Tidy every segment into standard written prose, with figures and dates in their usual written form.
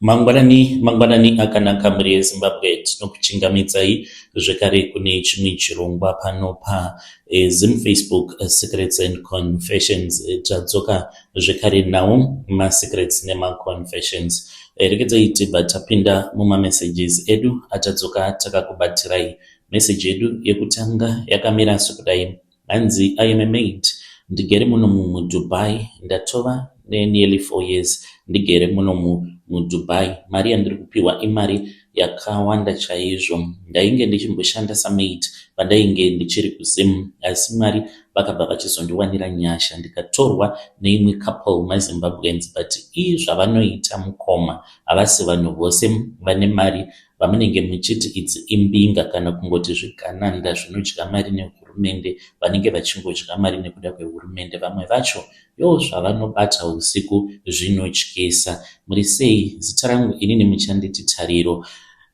Mangwanani, mangwanani akanaka mhuri yeZimbabwe, tinokuchingamidzai zvekare kune chimwe chirongwa pano pa Zim Facebook Secrets and Confessions. Tadzoka zvekare nawo masecrets nemaconfessions. Regedzai tibva tapinda mumamessages edu atadzoka takakubatirai. Message yedu yekutanga yakamira sekudai. Hanzi I am a maid ndigere munomu muDubai ndatova nenearly 4 years ndigere munomu muDubai. Mari yandiri kupiwa imari yakawanda chaizvo. Ndainge ndichimboshanda samaid pandainge ndichiri kuZim, asi Mwari vakabva vachizondiwanira nyasha ndikatorwa neimwe couple maZimbabweans, but ii zvavanoita mukoma, havasi vanhu vose vane mari vamunenge muchiti idzi imbinga kana kungoti zvigananda zvinodya mari nehurumende, vanenge vachingodya mari nekuda kwehurumende. Vamwe vacho yo zvavanobata usiku zvinotyisa. Muri sei? Zita rangu inini muchanditi Tariro.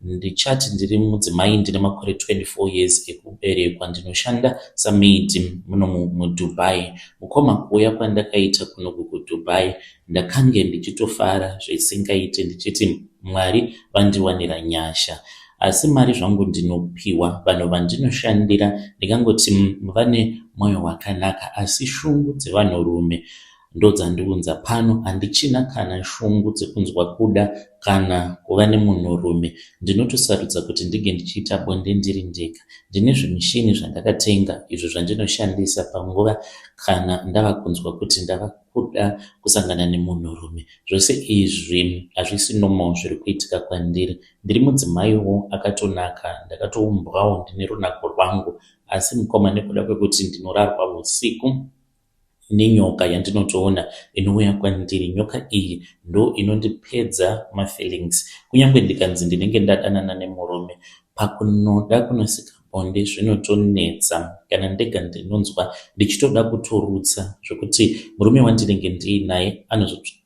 Ndichati ndiri mudzimai, ndine makore 24 years ekuberekwa. Ndinoshanda samaid munomu muDubai. Mukoma, kuuya kwandakaita kunoku kuDubai ndakange ndichitofara zvisingaite, ndichiti Mwari vandiwanira nyasha. Asi mari zvangu ndinopiwa, vanhu vandinoshandira ndingangoti vane mwoyo wakanaka, asi shungu dzevanhurume ndodzandiunza pano. Handichina kana shungu dzekunzwa kuda kana kuva nemunhurume. Ndinotosarudza kuti ndinge ndichiita bonde ndiri ndega. Ndine zvimishini zvandakatenga izvo zvandinoshandisa panguva kana ndava kunzwa kuti ndava kuda kusangana nemunhurume. Zvose izvi hazvisi normal zviri kuitika kwandiri. Ndiri mudzimaiwo akatonaka, ndakatoumbwawo ndine runako rwangu, asi mukoma, nekuda kwekuti ndinorarwa usiku nenyoka yandinotoona inouya kwandiri, nyoka iyi ndo inondipedza mafeelings. Kunyange ndikanzi ndinenge ndadanana nemurume, pakunoda kunosika bonde zvinotonetsa. Kana ndega ndinonzwa ndichitoda kutorutsa, zvokuti murume wandinenge ndiinaye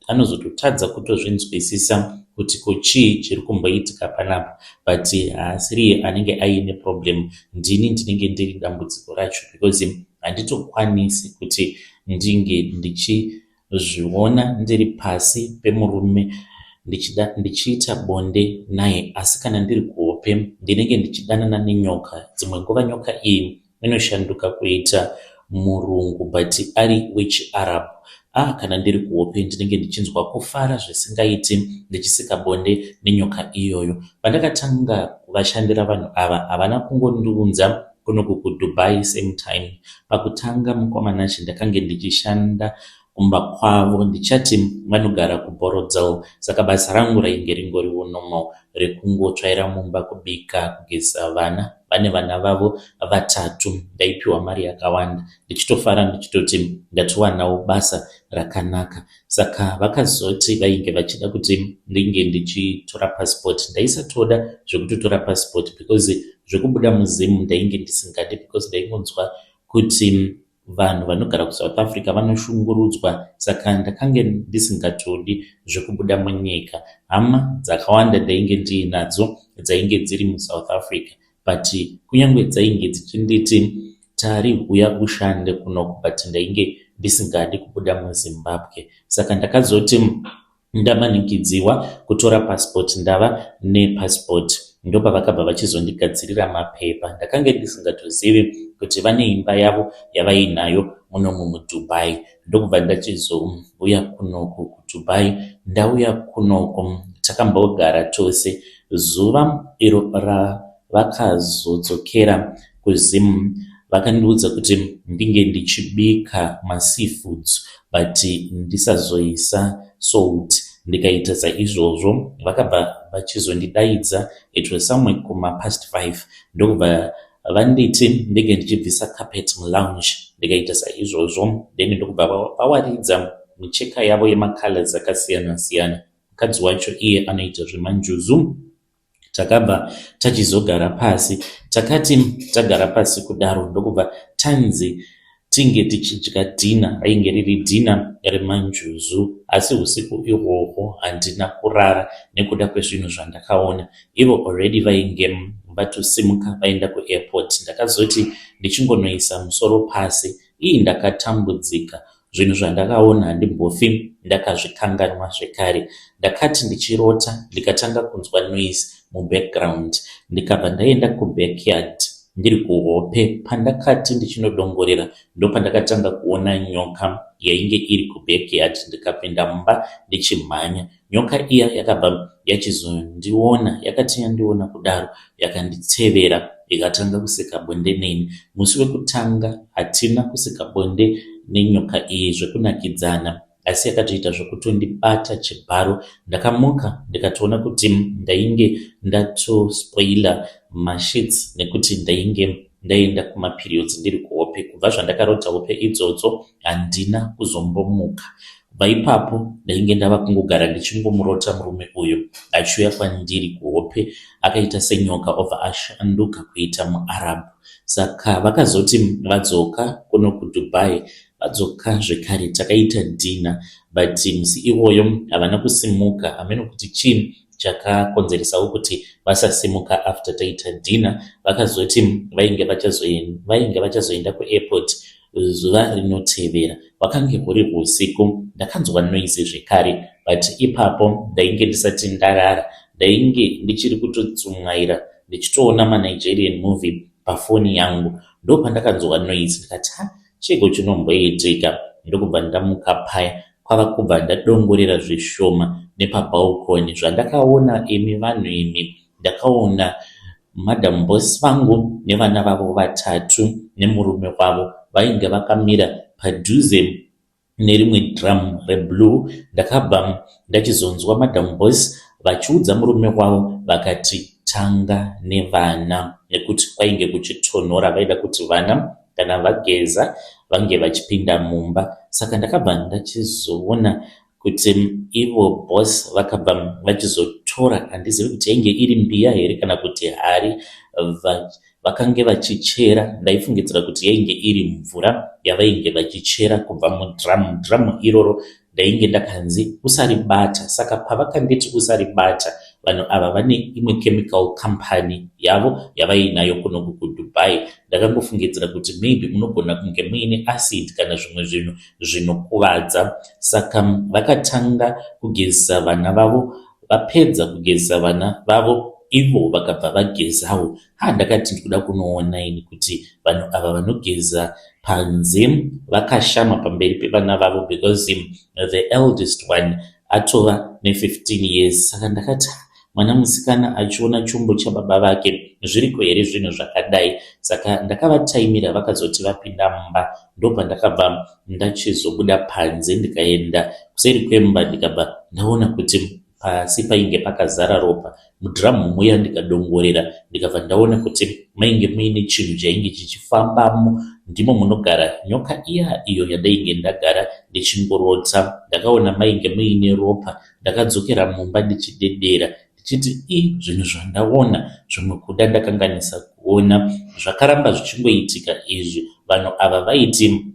anozototadza kutozvinzwisisa kuti ko chii chiri kumboitika panapa, but haasiriye anenge aine problem, ndini ndinenge ndiri dambudziko racho, because handitokwanisi kuti ndinge ndichizviona ndiri pasi pemurume ndichiita bonde naye. Asi kana ndiri kuhope ndinenge ndichidanana nenyoka. Dzimwe nguva nyoka iyi inoshanduka kuita murungu, but ari wechiArab. Ah, kana ndiri kuhope ndinenge ndichinzwa kufara zvisingaiti ndichisika bonde nenyoka iyoyo. Pandakatanga kuvashandira vanhu ava, havana kungondiunza kunoku kuDubai same time. Pakutanga, mukoma Nashe, ndakange ndichishanda kumba kwavo. Ndichati vanogara kuBorrowdale, saka basa rangu rainge ringoriwo normal rekungotsvaira mumba, kubika, kugeza vana. Vane vana vavo vatatu. Ndaipiwa mari yakawanda, ndichitofara ndichitoti ndatowanawo basa rakanaka. Saka vakazoti vainge vachida kuti ndinge ndichitora passport. Ndaisatoda zvekutotora passport because zvekubuda muZimu ndainge ndisingadi, because ndaingonzwa kuti vanhu vanogara kuSouth Africa vanoshungurudzwa, saka ndakange ndisingatodi zvekubuda munyika. Hama dzakawanda ndainge ndiinadzo dzainge dziri muSouth Africa, but kunyange dzainge dzichinditi, "Tari, uya ushande kunoku," but ndainge ndisingadi kubuda muZimbabwe. Saka ndakazoti ndamanikidziwa kutora passport, ndava nepassport, ndopavakabva vachizondigadzirira mapepa. Ndakange ndisingatozivi kuti vane imba yavo yavainayo munomu muDubai. Ndokubva ndachizouya kunoku kuDubai. Ndauya kunoku takambogara tose. Zuva iro ravakazodzokera kuZim, vakandiudza kuti ndinge ndichibika maseafoods but ndisazoisa salt. Ndikaita saizvozvo. Vakabva vachizondidaidza, it was somewhere kuma 5:00, ndokubva vanditi ndinge ndichibvisa carpet mulounge. Ndikaita saizvozvo. Then ndokubva vawaridza micheka yavo yemacolors akasiyana siyana. Mukadzi wacho iye anoita zvemanjuzu. Takabva tachizogara pasi. Takati tagara pasi kudaro, ndokubva tanzi tinge tichidya dinner. Rainge riri dinner remanjuzu, asi usiku ihwohwo handina kurara nekuda kwezvinhu zvandakaona. Ivo already vainge vatosimuka vaenda kuairport. Ndakazoti ndichingonoisa musoro pasi, ii, ndakatambudzika. Zvinhu zvandakaona handimbofi ndakazvikanganwa zvekare. Ndakati ndichirota ndikatanga kunzwa noise mubackground ndikabva ndaenda kubackyard ndiri kuhope. Pandakati ndichinodongorera ndopandakatanga kuona nyoka yainge iri kubackyard ndikapinda mumba ndichimhanya. Nyoka iya yakabva yachizondiona, yakati yandiona kudaro yakanditevera ikatanga kuseka bonde neni. Musi wekutanga hatina kuseka bonde nenyoka iyi zvekunakidzana asi yakatoita zvekutondibata chibharo. Ndakamuka ndikatoona kuti ndainge ndatospoiler masheets nekuti ndainge ndaenda kumaperiods ndiri kuhope. Kubva zvandakarota hope idzodzo handina kuzombomuka. Kubva ipapo ndainge ndava kungogara ndichingomurota murume uyu achiuya kwandiri kuhope akaita senyoka obva ashanduka kuita muArab. Saka vakazoti vadzoka kuno kuDubai vadzoka zvekare takaita dinner but musi iwoyo havana kusimuka hameno kuti chii chakakonzeresawo kuti vasasimuka after taita dinner. Vakazoti vainge vachazoenda kuairport zuva rinotevera. Hwakange huri husiku ndakanzwa noise zvekare but ipapo ndainge ndisati ndarara. Ndainge ndichiri kutotsumwaira ndichitoona maNigerian movie pafoni yangu. Ndopandakanzwa noise ndikati ha chiiko chinomboitika ndokubva ndamuka paya kwava kubva ndadongorera zvishoma nepabalcony. Zvandakaona imi vanhu imi ndakaona madam boss vangu nevana vavo vatatu nemurume wavo vainge vakamira padhuze nerimwe drum reblue. Ndakabva ndachizonzwa madam boss vachiudza murume wavo vakati tanga nevana nekuti kwainge kuchitonhora vaida kuti vana kana vageza vange vachipinda mumba. Saka ndakabva ndachizoona kuti ivo boss vakabva vachizotora handizivi kuti yainge iri mbiya here kana kuti hari vakange vachichera. Ndaifungidzira kuti yainge iri mvura yavainge vachichera kubva mudhiramu. Dhiramu iroro ndainge ndakanzi usaribata. Saka pavakanditi usaribata, vanhu ava vane imwe chemical company yavo yavainayo kunoku kuDubai. Ndakangofungidzira kuti maybe munogona kunge muine acid kana zvimwe zvinhu zvinokuvadza. Saka vakatanga kugezesa vana vavo, vapedza kugezesa vana vavo ivo vakabva vagezawo. Ha ndakati ndikuda kunoona ini kuti vanhu ava vanogeza panze vakashama pamberi pevana vavo because the eldest one atova ne15 years. Saka ndakati mwana musikana achiona chombo chababa vake zviriko here zvinhu zvakadai. Saka ndakavataimira vakazoti vapinda mumba ndopandakabva ndachizobuda panze ndikaenda kuseri kwemba ndikabva ndaona kuti pasi painge pakazara ropa. Mudhiramu muya ndikadongorera ndikabva ndaona kuti mainge muine chinhu chainge chichifambamo. Ndimo munogara nyoka iya iyo yandainge ndagara ndichingorota. Ndakaona mainge muine ropa. Ndakadzokera mumba ndichidedera ndichiti ii zvinhu zvandaona zvimwe kuda ndakanganisa kuona. Zvakaramba zvichingoitika izvi. Vanhu ava vaiti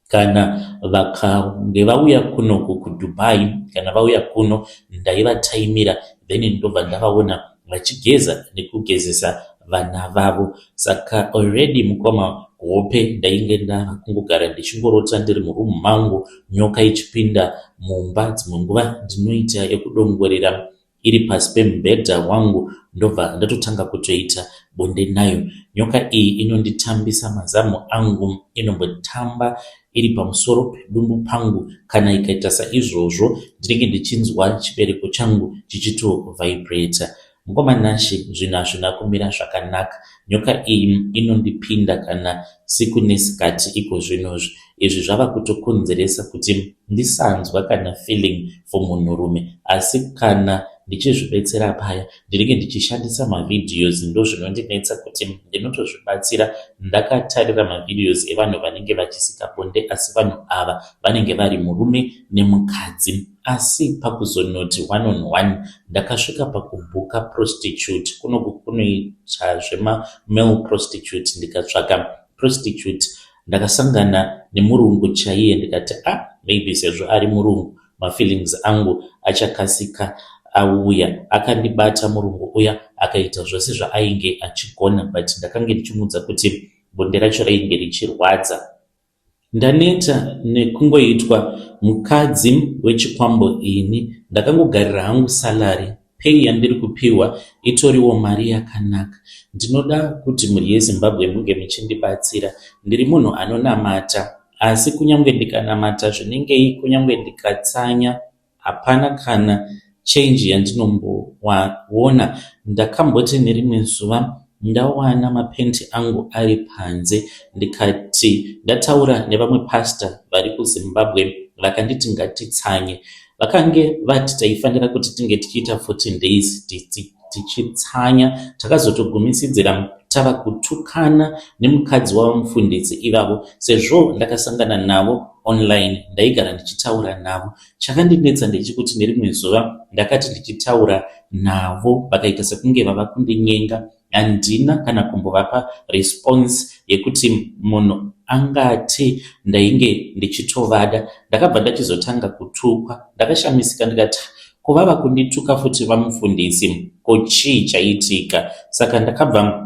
kana vakange vauya kunoku kuDubai kana vauya kuno ndaivataimira then ndobva ndavaona vachigeza nekugezesa vana vavo. Saka already mukoma hope ndainge ndava kungogara ndichingorota ndiri murumu mangu nyoka ichipinda mumba. Dzimwe nguva ndinoita yekudongorera iri pasi pemubhedha wangu ndobva ndatotanga kutoita bonde nayo. Nyoka iyi inonditambisa mazamu angu, inombotamba iri pamusoro pedumbu pangu. Kana ikaita saizvozvo ndinenge ndichinzwa chibereko changu chichitovhaibhureta. Mukoma Nashe zvinhu hazvina kumira zvakanaka. Nyoka iyi inondipinda kana siku nesikati iko zvinozvi. Izvi zvava kutokonzeresa kuti ndisanzwa kana feeling for munhurume. Asi kana ndichizvibetsera paya ndinenge ndichishandisa mavideos ndozvinondinetsa kuti ndinotozvibatsira ndakatarira mavideos evanhu vanenge vachisika bonde asi vanhu ava vanenge vari murume nemukadzi. Asi pakuzonoti one on one ndakasvika pakubhuka prostitute kunoku kunoita zvemamale prostitute ndikatsvaka prostitute. Ndakasangana nemurungu chaiye ndikati ah maybe sezvo ari murungu mafeelings angu achakasika auya. Akandibata murungu uya akaita zvose zvaainge achigona but ndakange ndichimuudza kuti bonde racho rainge richirwadza. Ndaneta nekungoitwa mukadzi wechikwambo ini. Ndakangogarira hangu salary, pay yandiri kupihwa itoriwo mari yakanaka. Ndinoda kuti mhuri yeZimbabwe munge muchindibatsira. Ndiri munhu anonamata asi kunyange ndikanamata zvinengei kunyange ndikatsanya Hapana kana change yandinomboona. Ndakamboti nerimwe zuva ndawana mapenti angu ari panze ndikati ndataura nevamwe pastor vari kuZimbabwe vakanditi ngatitsanye. Vakange vati taifanira kuti tinge tichiita 14 days tichitsanya. Takazotogumisidzira tava kutukana nemukadzi wavamufundisi ivavo sezvo ndakasangana navo online ndaigara ndichitaura navo. Chakandinetsa ndechekuti nerimwe zuva ndakati ndichitaura navo vakaita sekunge vava kundinyenga. Handina kana kumbovapa response yekuti munhu angati ndainge ndichitovada. Ndakabva ndachizotanga kutukwa. Ndakashamisika ndikati ko vava kundituka futi vamufundisi ko chii chaitika? Saka ndakabva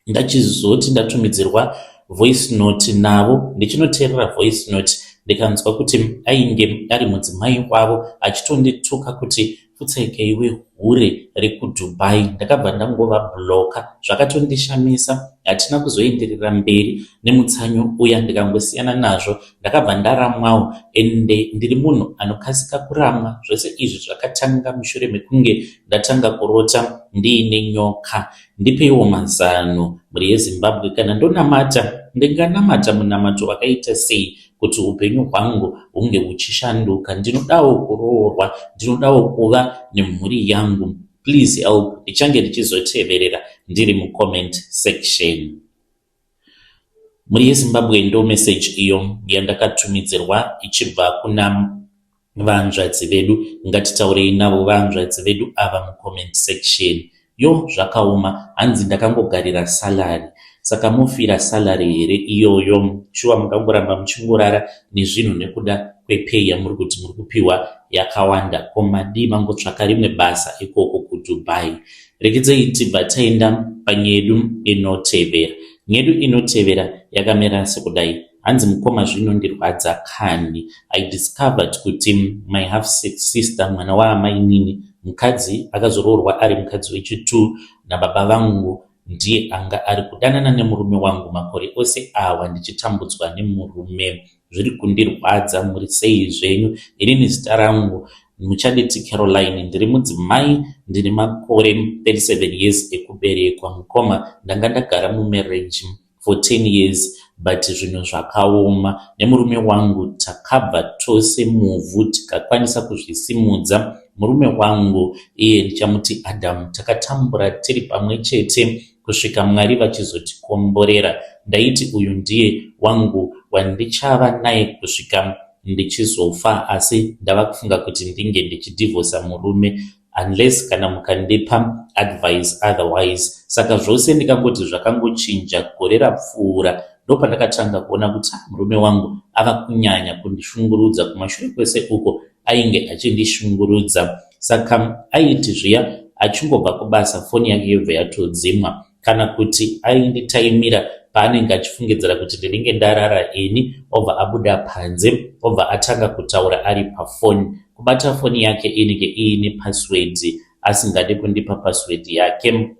Ndachizoti ndatumidzirwa voice note navo ndichinoteerera voice note ndikanzwa kuti ainge ari mudzimai wavo achitondituka kuti pfutseke iwe hure rekuDubai. Ndakabva ndangova blocker zvakatondishamisa hatina kuzoenderera mberi nemutsanyo uya ndikangosiyana nazvo. Ndakabva ndaramwawo ende ndiri munhu anokasika kuramwa. Zvose izvi zvakatanga mushure mekunge ndatanga kurota ndiine nyoka. Ndipeiwo mazano mhuri yeZimbabwe kana ndonamata ndinganamata munamato wakaita sei kuti hupenyu hwangu hunge huchishanduka ndinodawo kuroorwa ndinodawo kuva nemhuri yangu please help ndichange ndichizoteverera ndiri mucomment section. Mhuri yeZimbabwe ndo message iyo yandakatumidzirwa ichibva kuna Vahanzvadzi vedu ngatitaurei navo vahanzvadzi vedu ava mucomment section. Yoh zvakaoma hanzi ndakangogarira salary saka mofira salary here iyoyo shuwa mungangoramba muchingorara nezvinhu nekuda kwepay yamuri kuti muri kupiwa yakawanda ko madii mangotsvaka rimwe basa ikoko kuDubai. Regedzei tibva taenda panyedu inotevera. Nyedu inotevera yakamira sekudai. Hanzi mukoma zvinondirwadza kani. I discovered kuti my half sister mwana waamainini mukadzi akazoroorwa ari mukadzi wechi two nababa vangu ndiye anga ari kudanana nemurume wangu makore ose awa ndichitambudzwa nemurume. Zviri kundirwadza muri sei zvenyu inini zita rangu muchanditi Caroline ndiri mudzimai ndine makore 37 years ekuberekwa mukoma ndanga ndagara mumarriage for 10 years but zvinhu zvakaoma nemurume wangu takabva tose muvhu tikakwanisa kuzvisimudza murume wangu iye ndichamuti Adam takatambura tiri pamwe chete kusvika Mwari vachizotikomborera ndaiti uyu ndiye wangu wandichava naye kusvika ndichizofa asi ndava kufunga kuti ndinge ndichidhivhosa murume unless kana mukandipa advice otherwise. Saka zvose ndikangoti zvakangochinja gore rapfuura ndopandakatanga kuona kuti ah, murume wangu ava kunyanya kundishungurudza kumashure kwese uko ainge achindishungurudza. Saka aiti zviya achingobva kubasa foni yake yobva yatodzimwa kana kuti ainditaimira paanenge achifungidzira kuti ndinenge ndarara ini obva abuda panze obva atanga kutaura ari pafoni kubata foni yake inenge iine password asingade kundipa password yake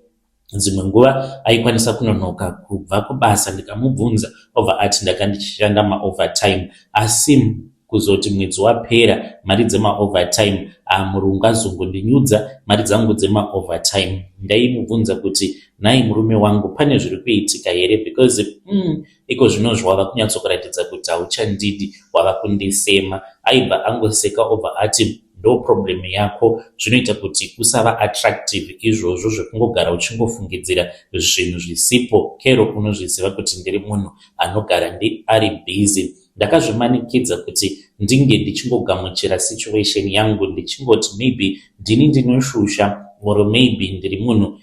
dzimwe nguva aikwanisa kunonoka kubva kubasa ndikamubvunza obva ati ndanga ndichishanda maovertime asi Kuzoti mwedzi wapera mari dzemaovertime ah murungu azongondinyudza mari dzangu dzemaovertime. Ndaimubvunza kuti nhai murume wangu pane zviri kuitika here because umm ikozvinozvi wava kunyatsokuratidza kuti hauchandidi wava kundisema. Aibva angoseka obva ati ndo problem yako zvinoita kuti usava attractive izvozvo zvekungogara uchingofungidzira zvinhu zvisipo Kero unozviziva kuti ndiri munhu anogara ndi ari busy Ndakazvimanikidza kuti ndinge ndichingogamuchira situation yangu ndichingoti maybe ndini ndinoshusha or maybe ndiri munhu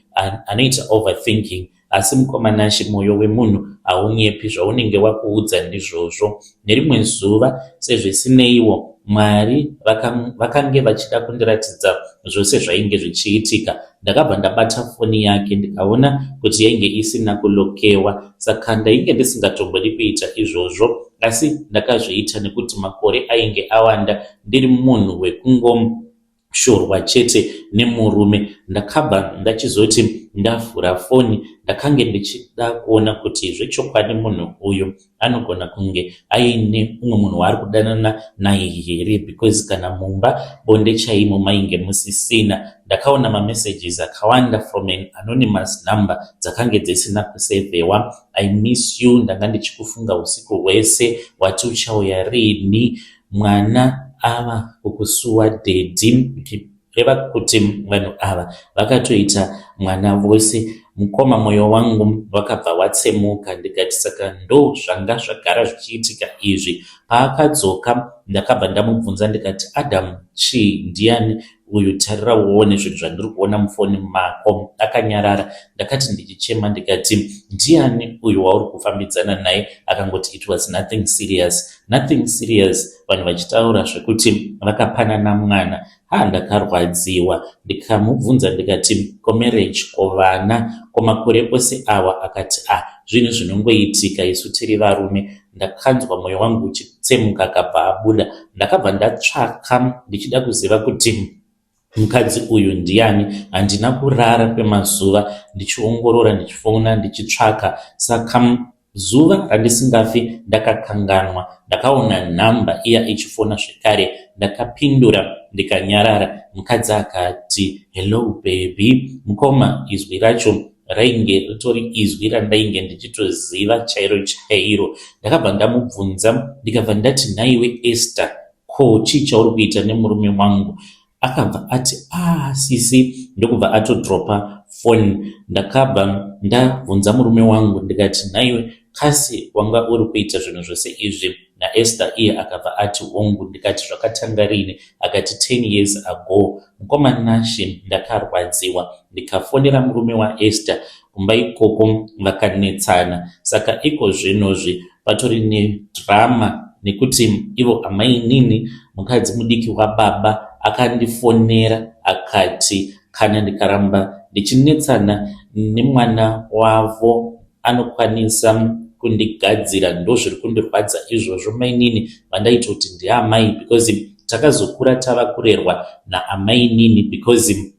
anoita overthinking asi mukoma Nashe moyo wemunhu haunyepi zvaunenge wakuudza ndizvozvo. Nerimwe zuva sezvisineiwo Mwari vakange vachida kundiratidza zvose zvainge zvichiitika. Ndakabva ndabata foni yake ndikaona kuti yainge isina kulokewa saka ndainge ndisingatombodi kuita izvozvo asi ndakazviita nekuti makore ainge awanda ndiri munhu wekungo shorwa chete nemurume. Ndakabva ndachizoti ndavhura foni ndakange ndichida kuona kuti zvechokwadi munhu uyu anogona kunge aine umwe munhu waari kudanana naye here because kana mumba bonde chaimo mainge musisina. Ndakaona mamessages akawanda from an anonymous number dzakange dzisina kusevhewa. I miss you, ndanga ndichikufunga usiku hwese, wati uchauya rini? Mwana ava kukusuwa daddy. Reva kuti vanhu ava vakatoita mwana vose. Mukoma mwoyo wangu wakabva watsemuka ndikati saka ndo zvanga zvagara zvichiitika izvi. Paakadzoka ndakabva ndamubvunza ndikati Adam chii ndiani uyu tarira uone zvinhu zvandiri kuona mufoni mako. Akanyarara. Ndakati ndichichema ndikati ndiani uyu wauri kufambidzana naye? Akangoti it was nothing serious. Nothing serious vanhu vachitaura zvekuti vakapanana mwana. Ha ndakarwadziwa ndikamubvunza ndikati ko marriage ko vana ko makore ose awa akati ah zvinhu zvinongoitika isu tiri varume. Ndakanzwa mwoyo wangu uchitsemuka akabva abuda. Ndakabva ndatsvaka ndichida kuziva kuti mukadzi uyu ndiani. Handina kurara kwemazuva ndichiongorora ndichifona ndichitsvaka saka zuva randisingafi ndakakanganwa. Ndakaona nhamba iya ichifona zvekare. Ndakapindura ndikanyarara. Mukadzi akati hello baby. Mukoma izwi racho rainge ritori izwi randainge ndichitoziva chairo chairo. Ndakabva ndamubvunza ndikabva ndati nhaiwe Esther ko chii chauri kuita nemurume wangu? Akabva ati ah sisi ndokubva atodropa foni. Ndakabva ndabvunza murume wangu ndikati nhaiwe kasi wanga uri kuita zvinhu zvose izvi naEsther? Iye akabva ati hongu. Ndikati zvakatanga rini? Akati 10 years ago. Mukoma Nashe ndakarwadziwa ndikafonera murume waEsther kumba ikoko vakanetsana. Saka iko zvinozvi patori nedrama nekuti ivo amainini mukadzi mudiki wababa akandifonera akati kana ndikaramba ndichinetsana nemwana wavo anokwanisa kundigadzira. Ndozviri kundirwadza izvozvo mainini vandaitoti ndiamai because takazokura tava kurerwa naamainini because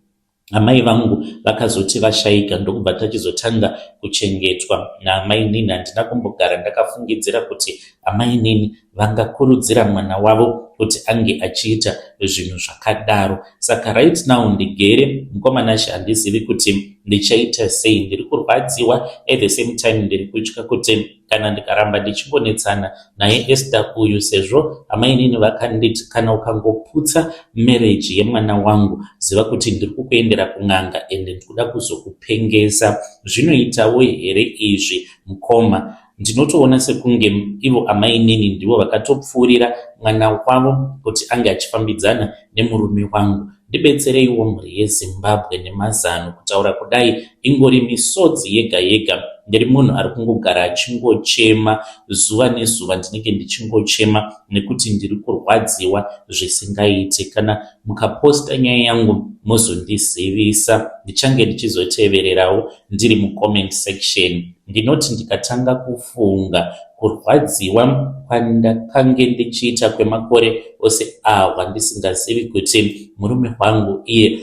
amai vangu vakazoti vashaika ndokubva tachizotanga kuchengetwa naamainini. Handina kumbogara ndakafungidzira kuti amainini vangakurudzira mwana wavo kuti ange achiita zvinhu zvakadaro. Saka right now ndigere mukoma Nashe handizivi kuti ndichaita sei. Ndiri kurwadziwa at the same time ndiri kutya kuti kana ndikaramba ndichingonetsana naye Esther uyu sezvo amainini vakanditi kana ukangoputsa marriage yemwana wangu ziva kuti ndiri kukuendera kun'anga ende ndikuda kuzokupengesa. Zvinoitawo here izvi mukoma? Ndinotoona sekunge ivo amainini ndivo vakatopfuurira mwana wavo kuti ange achifambidzana nemurume wangu. Ndibetsereiwo mhuri yeZimbabwe nemazano. Kutaura kudai ingori misodzi yega yega. Ndiri munhu ari kungogara achingochema zuva nezuva ndinenge ndichingochema nekuti ndiri kurwadziwa zvisingaiti. Kana mukaposta nyaya yangu mozondizivisa ndichange ndichizotevererawo ndiri mucomment section. Ndinoti ndikatanga kufunga kurwadziwa kwandakange ndichiita kwemakore ose awa ndisingazivi kuti murume wangu iye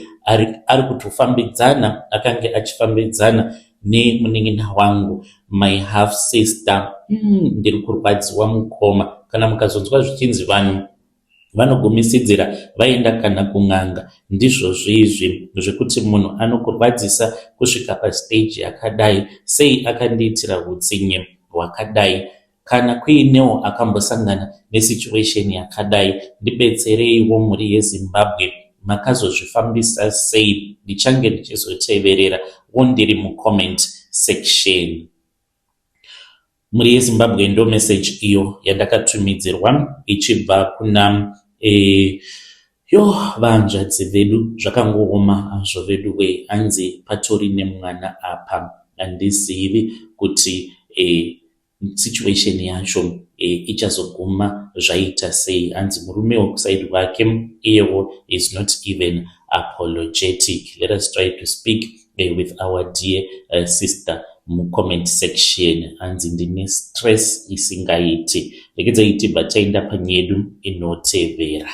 ari kutofambidzana akange achifambidzana nemunin'ina wangu my half sister. Ndiri kurwadziwa mukoma. Kana mukazonzwa zvichinzi vanhu vanogumisidzira vaenda kana kun'anga ndizvo zvizvi zvekuti munhu anokurwadzisa kusvika pastage yakadai. Sei akandiitira hutsinye hwakadai? Kana kuinewo akambosangana nesituation yakadai ndibetsereiwo mhuri yeZimbabwe makazozvifambisa sei? Ndichange ndichizoteverera wo ndiri mucomment section. Mhuri yeZimbabwe ndo message iyo yandakatumidzirwa ichibva kuna yo vanzvadzi vedu. Zvakangooma hazvo vedu we hanzi patori nemwana apa. Handizivi kuti situation yacho e, ichazoguma zvaita sei. Hanzi murume wekusaidi kwake iyewo is not even apologetic. Let us try to speak with our dear sister mucomment section. Hanzi ndine stress isingaiti. Regedzai tibva taenda panyedu inotevera.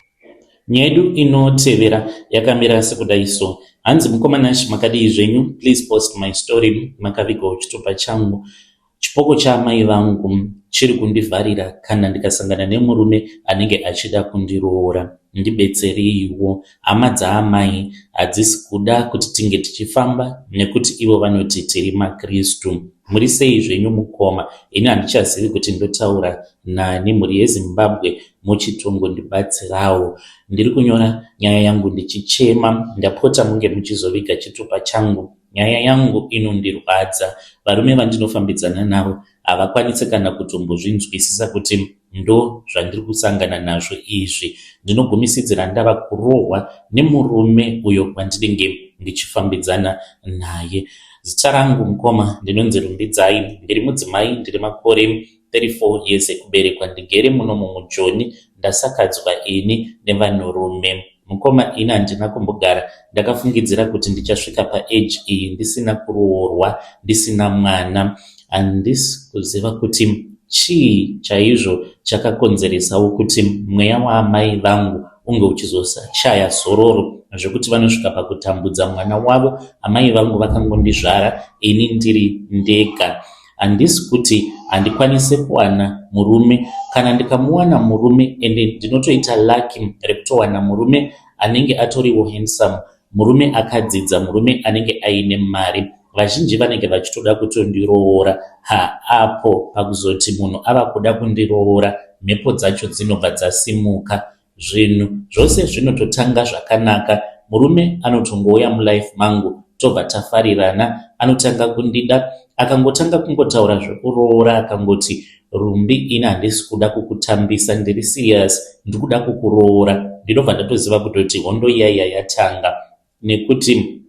Nyedu inotevera yakamira sekudai so. Hanzi mukoma Nash, makadii zvenyu? Please post my story. Makavigwa chitupa changu. Chipoko chaamai vangu chiri kundivharira kana ndikasangana nemurume anenge achida kundiroora. Ndibetsereiwo. Hama dzaamai hadzisi kuda kuti tinge tichifamba nekuti ivo vanoti tiri maKristu. Muri sei zvenyu mukoma? Ini handichazivi kuti ndotaura nani. Mhuri yeZimbabwe, muchitongondibatsirawo. Ndiri kunyora nyaya yangu ndichichema. Ndapota munge muchizoviga chitupa changu. Nyaya yangu inondirwadza. Varume vandinofambidzana navo havakwanisi kana kutombozvinzwisisa kuti ndo zvandiri kusangana nazvo izvi. Ndinogumisidzira ndava kurohwa nemurume uyo wandinenge ndichifambidzana naye. Zita rangu mukoma ndinonzi Rumbidzai. Ndiri mudzimai, ndiri makore 34 years ekuberekwa. Ndigere muno mumujoni. Ndasakadzwa ini nevanhurume. Mukoma, ini handina kumbogara ndakafungidzira kuti ndichasvika paage iyi ndisina kuroorwa, ndisina mwana. Handisi kuziva kuti chii chaizvo chakakonzeresawo kuti mweya waamai vangu unge uchizoshaya zororo zvekuti vanosvika pakutambudza mwana wavo. Amai vangu vakangondizvara ini ndiri ndega. Handisi kuti handikwanisi kuwana murume. Kana ndikamuwana murume, ende ndinotoita lucky rekutowana murume anenge atoriwo handsome, murume akadzidza, murume anenge aine mari, vazhinji vanenge vachitoda kutondiroora. Ha, apo pakuzoti munhu ava kuda kundiroora, mhepo dzacho dzinobva dzasimuka. Zvinhu zvose zvinototanga zvakanaka. Murume anotongouya mulife mangu, tobva tafarirana, anotanga kundida. Akangotanga kungotaura zvekuroora, akangoti, "Rumbi, ini handisi kuda kukutambisa, ndiri serious, ndiri kuda kukuroora," ndinobva ndatoziva kutoti hondo iyaiya yatanga. Nekuti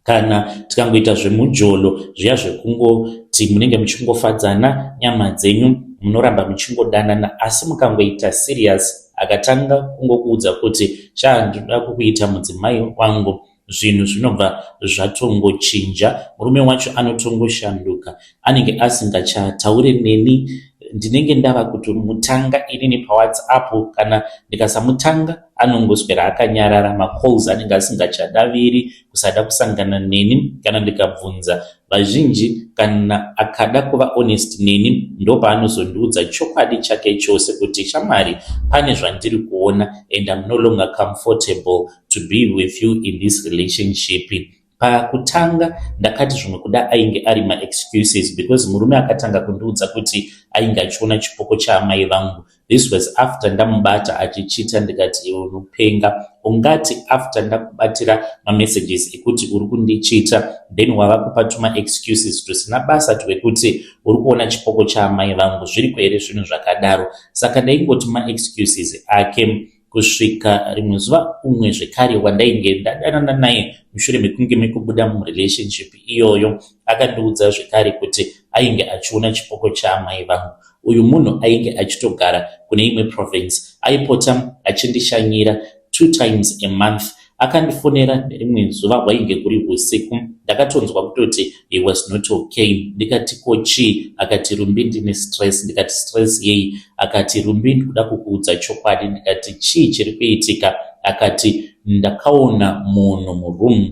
kana tikangoita zvemujolo zviya zvekungoti munenge muchingofadzana nyama dzenyu, munoramba muchingodanana, asi mukangoita serious, akatanga kungokuudza kuti, "Sha, ndinoda kukuita mudzimai wangu," zvinhu zvinobva zvatongochinja. Murume wacho anotongoshanduka, anenge asingachataure neni. Ndinenge ndava kutomutanga inini paWhatsApp. Kana ndikasamutanga, anongoswera akanyarara. Macalls anenge asingachadaviri, kusada kusangana neni. Kana ndikabvunza vazhinji, kana akada kuva honest neni, ndopaanozondiudza chokwadi chake chose kuti, "Shamwari, pane zvandiri kuona and I'm no longer comfortable to be with you in this relationship." Pakutanga ndakati zvimwe kuda ainge ari maexcuses, because murume akatanga kundiudza kuti ainge achiona chipoko chaamai vangu, this was after ndamubata achichita. Ndikati, "Iwe unopenga. Ungati after ndakubatira mamessages ekuti uri kundichita, then wava kupa tumaexcuses tusina basa twekuti uri kuona chipoko chaamai vangu? Zviriko here zvinhu zvakadaro?" Saka ndaingoti maexcuses ake, kusvika rimwe zuva umwe zvekare wandainge ndadanana naye mushure mekunge mekubuda murelationship iyoyo akandiudza zvekare kuti ainge achiona chipoko chaamai vangu. Uyu munhu ainge achitogara kune imwe province, aipota achindishanyira two times a month. Akandifonera nerimwe zuva, hwainge kuri usiku. Ndakatonzwa kutoti he was not okay. Ndikati, "Ko chii?" Akati, "Rumbi, ndine stress." Ndikati, "Stress yei?" Akati, "Rumbi, ndikuda kukuudza chokwadi." Ndikati, "Chii chiri kuitika?" Akati, "Ndakaona munhu muroom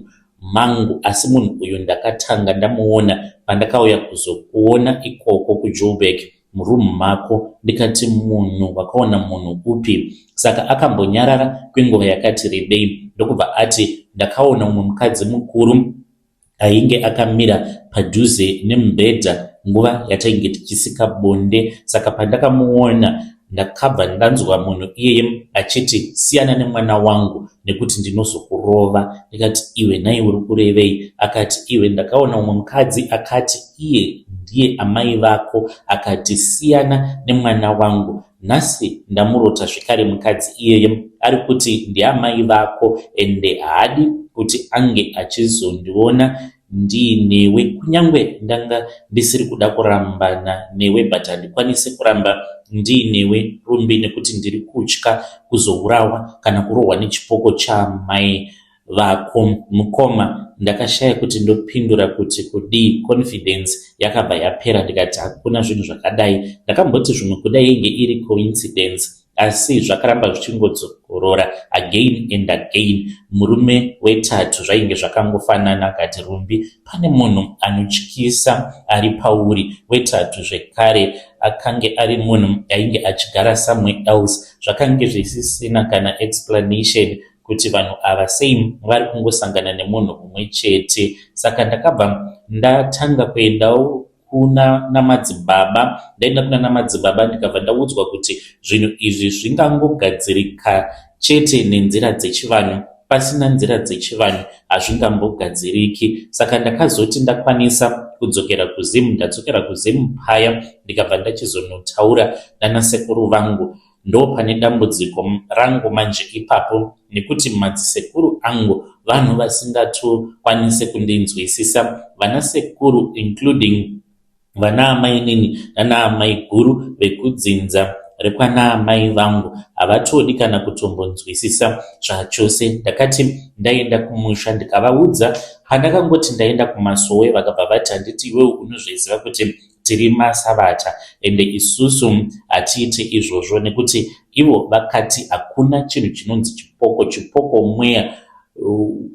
mangu, asi munhu uyu ndakatanga ndamuona pandakauya kuzokuona ikoko kuJoburg muroom mako." Ndikati, "Munhu? Wakaona munhu upi?" Saka akambonyarara kwenguva yakati rebei, ndokubva ati, "Ndakaona umwe mukadzi mukuru ainge akamira padhuze nemubhedha nguva yatainge tichisika bonde. Saka pandakamuona, ndakabva ndanzwa munhu iyeye achiti, 'Siyana nemwana wangu nekuti ndinozokurova.' Ndikati, 'Iwe nhai, uri kurevei?' Akati, 'Iwe, ndakaona umwe mukadzi akati iye ndiye amai vako, akati, 'Siyana nemwana wangu.' Nhasi ndamurota zvekare mukadzi iyeye ari kuti ndiamai vako, ende haadi kuti ange achizondiona." ndiinewe kunyangwe ndanga ndisiri kuda kurambana newe but handikwanise kuramba ndiinewe Rumbi nekuti ndiri kutya kuzourawa kana kurohwa nechipoko chaamai vako. Mukoma ndakashaya kuti ndopindura kuti kudii confidence yakabva yapera ndikati hakuna zvinhu zvakadai. Ndakamboti zvimwe kuda yainge iri coincidence asi zvakaramba zvichingodzokorora again and again. Murume wetatu zvainge zvakangofanana akati Rumbi pane munhu anotyisa ari pauri. Wetatu zvekare akange ari munhu ainge achigara somewhere else. Zvakange zvisisina kana explanation kuti vanhu ava sei vari kungosangana nemunhu umwe chete. Saka ndakabva ndatanga kuendawo kuna namadzibaba. Ndaenda kuna namadzibaba ndikabva ndaudzwa kuti zvinhu izvi zvingangogadzirika chete nenzira dzechivanhu. Pasina nzira dzechivanhu hazvingambogadziriki. Saka ndakazoti ndakwanisa kudzokera kuZim, ndadzokera kuZim paya ndikabva ndachizonotaura nanasekuru vangu. Ndopane dambudziko rangu manje ipapo nekuti madzisekuru angu vanhu vasingatokwanise kundinzwisisa. Vanasekuru including vanaamainini nanaamaiguru vekudzinza rekwanaamai vangu havatodi kana kutombonzwisisa zvachose. Ndakati ndaenda kumusha ndikavaudza pandakangoti ndaenda kumasowe vakabva vati handiti iwewe unozviziva kuti tiri masavata ende isusu hatiite izvozvo nekuti ivo vakati hakuna chinhu chinonzi chipoko. Chipoko mweya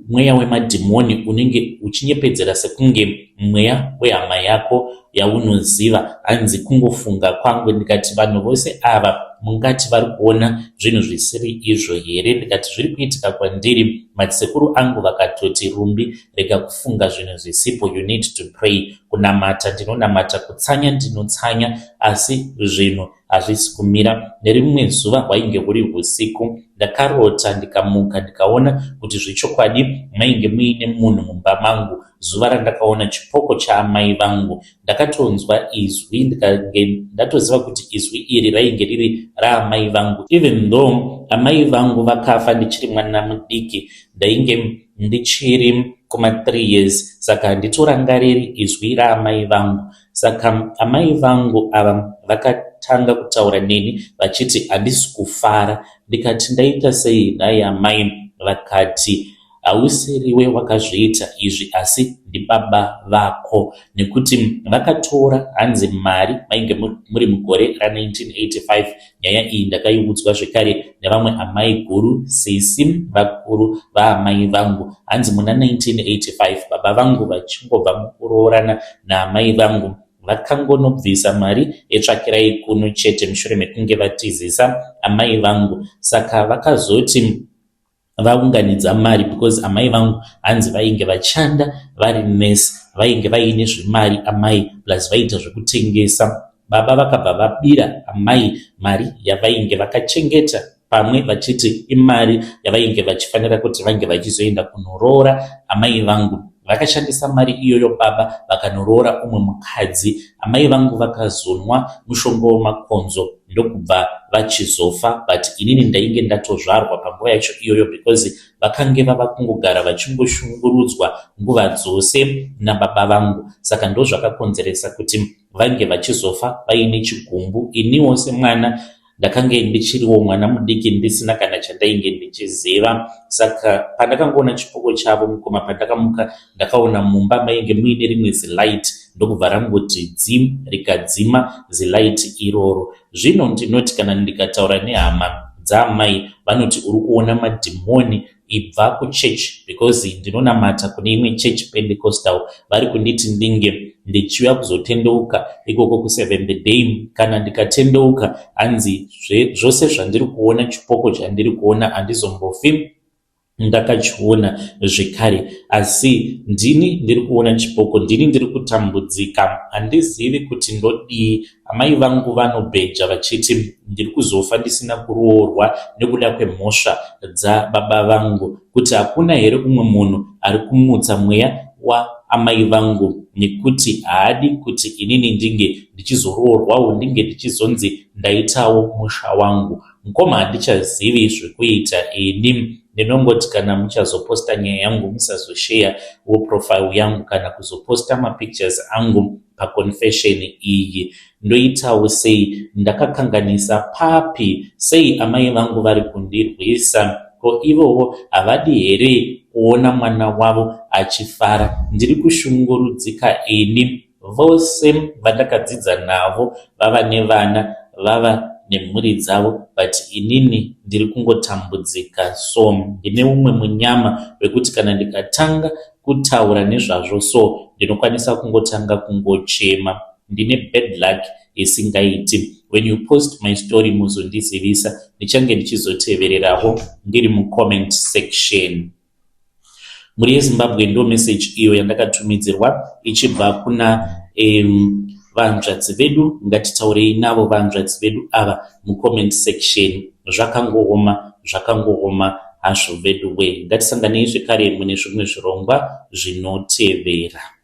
mweya wemadhimoni unenge uchinyepedzera sekunge mweya wehama yako yaunoziva. Hanzi kungofunga kwangu ndikati vanhu vose ava mungati vari kuona zvinhu zvisiri izvo here? Ndikati zviri kuitika kwandiri. Madzisekuru angu vakatoti Rumbi rega kufunga zvinhu zvisipo you need to pray. Kunamata ndinonamata, kutsanya ndinotsanya asi zvinhu hazvisi kumira. Nerimwe zuva hwainge huri husiku ndakarota ndikamuka ndikaona kuti zvechokwadi mainge muine munhu mumba mangu. Zuva randakaona chipoko chaamai vangu ndakatonzwa izwi ndikange ndatoziva kuti izwi iri rainge riri raamai vangu. Even though amai vangu vakafa ndichiri mwana mudiki ndainge ndichiri kuma 3 years saka handitorangariri izwi raamai vangu. Saka amai vangu ava vakatanga kutaura neni vachiti handisi kufara. Ndikati ndaita sei nhai amai? Vakati hausiriwe wakazviita izvi asi ndibaba vako nekuti vakatora hanzi mari mainge muri mugore ra1985. Nyaya iyi ndakaiudzwa zvekare nevamwe amai guru sisi vakuru vaamai vangu. Hanzi muna 1985 baba vangu vachingobva mukuroorana naamai vangu vakangonobvisa mari yetsvakirai kuno chete mushure mekunge vatizisa amai vangu. Saka vakazoti vaunganidza mari because amai vangu hanzi vainge vachanda vari nurse vainge vaine zvimari amai plus vaiita zvekutengesa. Baba vakabva vabira amai mari yavainge vakachengeta pamwe vachiti imari yavainge vachifanira kuti vange vachizoenda kunoroora amai vangu. Vakashandisa mari iyoyo baba vakanoroora umwe mukadzi. Amai vangu vakazonwa mushonga wemakonzo ndokubva vachizofa but inini ndainge ndatozvarwa panguva yacho iyoyo because vakange vava kungogara vachingoshungurudzwa nguva dzose nababa vangu. Saka ndozvakakonzeresa kuti vange vachizofa vaine chigumbu. Iniwo semwana ndakange ndichiriwo mwana mudiki ndisina kana chandainge ndichiziva. Saka pandakangoona chipoko chavo mukoma pandakamuka ndakaona mumba mainge muine rimwe zilight ndokubva rangoti dzim rikadzima zilight iroro. Zvino ndinoti kana ndikataura nehama dzaamai vanoti uri kuona madhimoni ibva kuchurch because ndinonamata kune imwe church Pentecostal vari kunditi ndinge ndichiuya kuzotendeuka ikoko kuSeventh Day. Kana ndikatendeuka hanzi zvose zvandiri kuona chipoko chandiri kuona handizombofi ndakachiona zvekare. Asi ndini ndiri kuona chipoko, ndini ndiri kutambudzika, handizivi kuti ndodii. Amai vangu vanobheja vachiti ndiri kuzofa ndisina kuroorwa nekuda kwemhosva dzababa vangu. Kuti hakuna here umwe munhu ari kumutsa mweya amai vangu nekuti haadi kuti inini ndinge ndichizoroorwawo ndinge ndichizonzi ndaitawo musha wangu. Mukoma handichazivi zvekuita ini ndinongoti kana muchazoposta nyaya yangu musazosheya wo profile yangu kana kuzoposta mapictures angu paconfession iyi. Ndoitawo sei ndakakanganisa papi sei amai vangu vari kundirwisa ko ivowo havadi here kuona mwana wavo achifara ndiri kushungurudzika ini vose vandakadzidza navo vava nevana vava nemhuri dzavo but inini ndiri kungotambudzika so ndine umwe munyama wekuti kana ndikatanga kutaura nezvazvo so ndinokwanisa kungotanga kungochema ndine bad luck isingaiti when you post my story muzondizivisa ndichange ndichizotevererawo ndiri mucomment section. Mhuri yeZimbabwe ndo message iyo yandakatumidzirwa ichibva kuna vanzvadzi vedu. Ngatitaurei navo vanzvadzi vedu ava mucomment section. Zvakangooma, zvakangooma hazvo vedu we. Ngatisanganei zvekare mune zvimwe zvirongwa zvinotevera.